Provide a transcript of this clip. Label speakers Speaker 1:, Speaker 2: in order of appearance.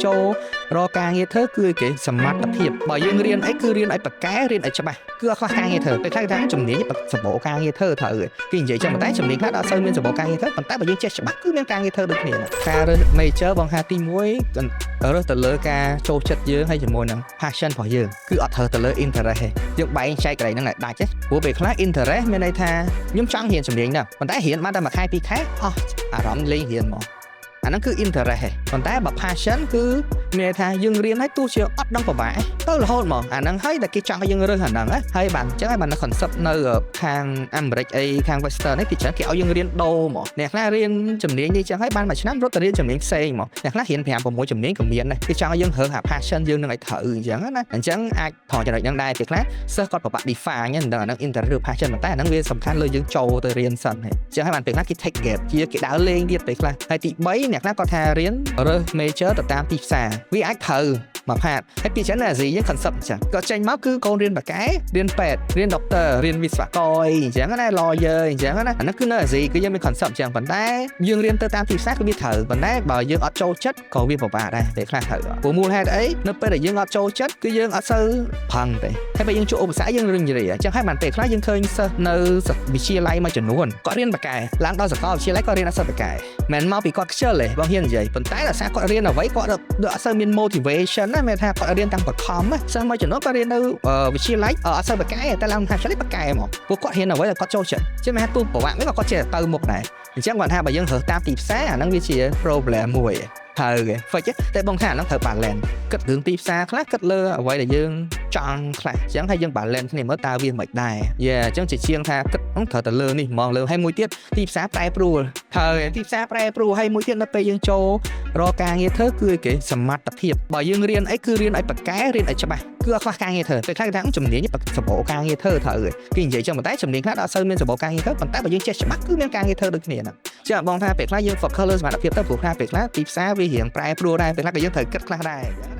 Speaker 1: ចូលរកការងារធ្វើគឺគេសមត្ថភាពបើយើងរៀនអីគឺរៀនឲ្យប៉កែរៀនឲ្យច្បាស់គឺអត់ខ្វះការងារធ្វើពេលខ្លះគេថាជំនាញសម្បូរការងារធ្វើត្រូវគេនិយាយចឹងប៉ុន្តែជំនាញខ្លះអត់សូវមានសម្បូរការងារធ្វើប៉ុន្តែបើយើងចេះច្បាស់គឺមានការងារធ្វើដូចគ្នាការរើស major បងថាទី1រើសទៅលើការចូលចិត្តយើងហើយជាមួយនឹង passion របស់យើងគឺអត់ត្រូវទៅលើ interest ទេយើងបែងចែកកន្លែងហ្នឹងឲ្យដាច់ទេព្រោះពេលខ្លះ interest មានន័យថាខ្ញុំចង់រៀនជំនាញហ្នឹងប៉ុន្តែរៀនបានតែមួយខែពីរខែអស់អារម្មណ៍លេងរៀនហ្មងអាហ្នឹងគឺ interest ឯងប៉ុន្តែបើ passion គឺមានន័យថាយើងរៀនហើយទោះជាអត់ដឹងពិបាកទៅរហូតហ្មងអាហ្នឹងហើយដែលគេចង់ឲ្យយើងរើសអាហ្នឹងណាហើយបានអញ្ចឹងហើយបាន concept នៅខាងអាមេរិកអីខាង Western នេះគេច្រើនគេឲ្យយើងរៀនដូរហ្មងអ្នកខ្លះរៀនជំនាញនេះអញ្ចឹងហើយបានមួយឆ្នាំរត់ទៅរៀនជំនាញផ្សេងហ្មងអ្នកខ្លះរៀន5 6ជំនាញក៏មានដែរគេចង់ឲ្យយើងរើសអា passion យើងនឹងឲ្យត្រូវអញ្ចឹងណាអញ្ចឹងអាចថងចំណុចហ្នឹងដែរពេលខ្លះសិស្សគាត់ពិបាក define ហ្នឹងអាហ្នឹង interest ឬ passion ប៉ុន្តែអាហ្នឹងវាសំខាន់លើយើងចូលទៅរៀនសិនហើយអញ្ចឹងហើយបានពេលខ្លះគេ take gap ជាគេដើរលេងទៀតពេលខ្លះហើយទី3អ្នកខ្លះគាត់ថារៀនរើស major ទៅតាមទីផ្សារវាអាចត្រូវមួយផាតហើយពីច្រើននៅអាស៊ីយើង concept អញ្ចឹងក៏ចេញមកគឺកូនរៀនបកែរៀនពេទ្យរៀន doctor រៀនវិស្វករអីអញ្ចឹងណា lawyer អញ្ចឹងណាអាហ្នឹងគឺនៅអាស៊ីគឺយើងមាន concept អញ្ចឹងប៉ុន្តែយើងរៀនទៅតាមទីផ្សារគឺវាត្រូវប៉ុន្តែបើយើងអត់ចូលចិត្តក៏វាពិបាកដែរពេលខ្លះត្រូវព្រោះមូលហេតុអីនៅពេលដែលយើងអត់ចូលចិត្តគឺយើងអត់សូវប្រឹងទេហើយពេលយើងជួបឧបសគ្គយើងរឹងរាអញ្ចឹងហើយបានពេលខ្លះយើងឃើញសិស្សនៅវិទ្យាល័យមួយចំនួនគាត់រៀនបកែឡើងដល់សាកលវិទ្យាល័យគាត់រៀនអត់សូវបកែមិនមកពីគាត់ខ្ជិលទេបងហ៊ាននិយាយប៉ុន្តែដោយសារគាត់រៀនអ្វីគាត់អត់សូវមាន motivation ណាមានថាគាត់រៀនតាំងបខំសិស្សមួយចំនួនគាត់រៀននៅវិទ្យាល័យអត់សូវបកែតែឡើងមហាវិទ្យាល័យបកែហ្មងព្រោះគាត់រៀនអ្វីដែលគាត់ចូលចិត្តជាមិនថាទូប្រវត្តិមិនក៏គាត់ចេះទៅមុខដែរអញ្ចឹងគាត់ថាបើយើងរើសតាមទីផ្សារអាហ្នឹងវាជា problem មួយត្រូវគេ fix តែបងថាអាហ្នឹងត្រូវ balance គិតរឿងទីផ្សារខ្លះគិតលើអ្វីដែលយើងចង់ខ្លះអញ្ចឹងហើយយើង balance គ្នាមើលតើវាមិនដែរ yeah អញ្ចឹងជាជាងថាគិតត្រូវតែលើនេះហ្មងលើហើយមួយទៀតទីផ្សារប្រែប្រួលហើយទីផ្សារប្រែប្រួលហើយមួយទៀតនៅពេលយើងចូលរកការងារធ្វើគឺគេសមត្ថភាពបើយើងរៀនអីគឺរៀនឲ្យប៉កែរៀនឲ្យច្បាស់គឺអត់ខ្វះការងារធ្វើពេលខ្លះគេថាជំនាញសម្បូរការងារធ្វើត្រូវគេនិយាយចឹងប៉ុន្តែជំនាញខ្លះអត់សូវមានសម្បូរការងារធ្វើប៉ុន្តែបើយើងចេះច្បាស់គឺមានការងារធ្វើដូចគ្នាហ្នឹងចឹងបងថាពេលខ្លះយើង focus លើសមត្ថភាពទៅព្រោះខ្លះពេលខ្លះទីផ្សារវារៀងប្រែប្រួលដែរពេលខ្លះក៏យើងត្រូវគិតខ្លះដែរ។